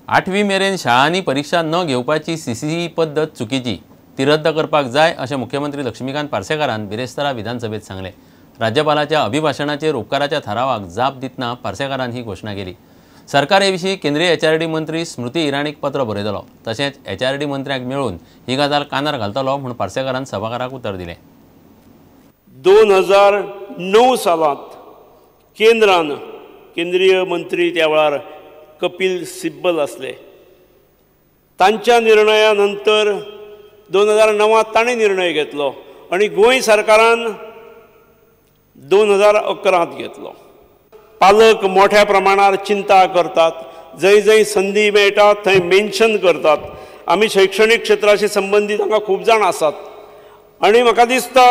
आठवी मेरेन शाळांनी परिक्षा न घेवपाची सीसीई पद्दत चुकीची, ती रद्द करपाक जाय अशें मुख्यमंत्री लक्ष्मीकांत पार्सेकारान बिरेस्तारा विधानसभेत सांगलें। राज्यपालाच्या अभिभाशणाचेर उपकाराच्या थारावाक जाप दितना पार्सेकारान ही घोशणा केली। सरकार हे विशीं केंद्रीय एचआरडी मंत्री स्मृती इराणीक पत्र बरयतलो, तशेंच एचआरडी मंत्र्याक मेळून ही गजाल कानार घालतलो म्हूण पार्सेकारान सभाघराक उतर दिलें। 2009 सालांत केंद्रान केंद्रीय मंत्री त्या वेळार कपिल सिब्बल आसले, तांच्या निर्णया नंतर 2009 ताणें निर्णय घेतलो आनी गोंय सरकारान 2011 घेतलो। पालक मोठ्या प्रमाणार चिंता करतात, जंय जंय संदी मेळटा थंय मेन्शन करतात। आमी शैक्षणीक क्षेत्राशी संबंदीत हांगा खूब जाण आसात आनी म्हाका दिसता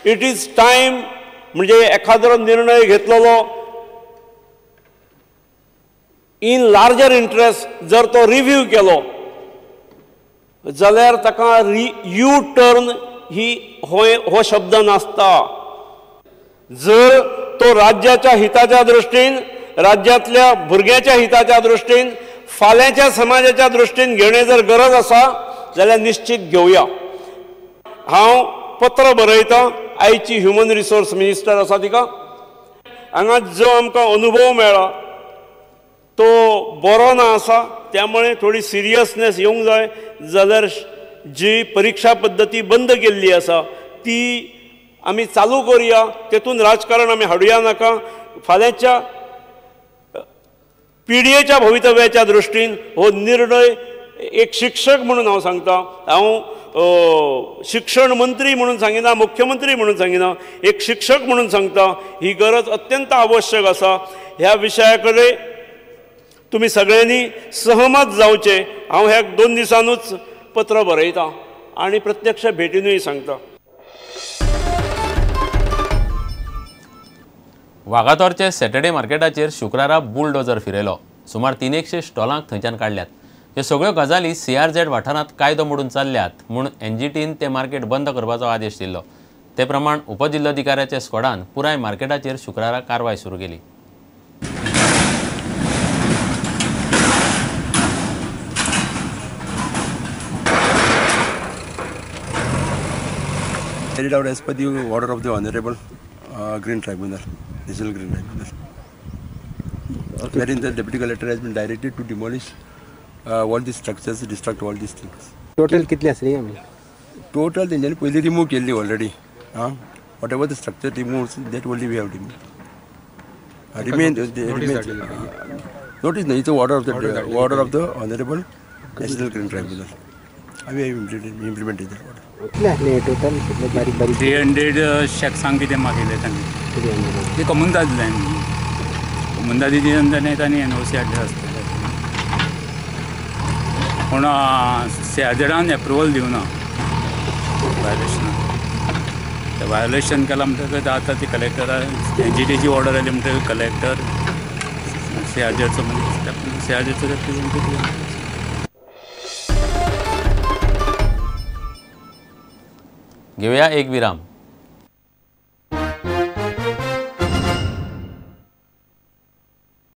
it is time, म्हणजे एखादो निर्णय घेतलेलो इन लार्जर इंट्रस्ट जर तो रिव्यू केलो जाल्यार ताका यू टर्न ही हो शब्द नासता। जर तो राज्याच्या हिताच्या दृष्टीन, राज्यांतल्या भुरग्याच्या हिताच्या दृष्टीन, फाल्यांच्या समाजाच्या दृष्टीन घेणे जर गरज आसा जाल्यार निश्चित घेवया। हांव पत्र बरयतां आयची ह्युमन रिसोर्स मिनिस्टर आसा तिका, हांगा जो आमकां अनुभव मेळ्ळा तो बरो ना आसा, त्यामुळे थोडी सिरियसनेस येवंक जाय। जाल्यार जी परिक्षा पद्दती बंद केल्ली आसा ती आमी चालू करुया, तेतून राजकारण आमी हाडुया नाका। फाल्यांच्या पिढयेच्या भवितव्याच्या दृष्टीन हो निर्णय एक शिक्षक म्हणून हांव सांगता, हांव शिक्षण मंत्री म्हणून सांगिना, मुख्यमंत्री म्हणून सांगिना, एक शिक्षक म्हणून सांगता ही गरज अत्यंत आवश्यक आसा। ह्या विशया कडेन तुमी सगळ्यांनी सहमत जावचें। हांव ह्या 2 दिसांनूच पत्र बरयतां आनी प्रत्यक्ष भेटीनूय सांगता। वागातोरचे सॅटर्डे मार्केटाचेर शुक्रारा बुलडोजर फिरयलो। सुमार 300 स्टॉलांक थंयच्यान काडल्यात। ह्यो सगळ्यो गजाली सीआरझेड वाठारांत कायदो मोडून चल्ल्यात म्हूण एनजीटीन ते मार्केट बंद करपाचो आदेश दिल्लो। ते प्रमाण उपजिल्लोधिकाऱ्याच्या स्क्वॉडान पुराय मार्केटाचेर शुक्रारा कारवाय सुरू केली। Carried out as per the order of the Honorable Green Tribunal, National Green Tribunal, okay, wherein the Deputy Collector has been directed to demolish all these structures, destruct all these things. Total कितले आसले आमी? Total तेंच्यांनी पयलीं remove केल्ली already. Whatever the structure removes, that only we have removed. Remain notice no, it's a order of the order of the Honorable National Green Tribunal. We have implemented that order. कितले आसले total? कितले बारीक बारीक 300 शॅक्सांक कितें मागयलें तांणी, ते कोमुंदाद दिलें, कोमुंदादी दिवन तांणी एनओसी हाडले आसतले, पूण सीआरझेडान एप्रुवल दिवना व्हायोलेशनाक। ते व्हायोलेशन केलां म्हणटकच आतां ती कलेक्टरा एनजीटीची ऑर्डर आयली म्हणटकच कलेक्टर सीआरझेडचो म्हणजे सीआरझेडचो रिप्रेझेंटेटिव्ह। घेवया एक विराम।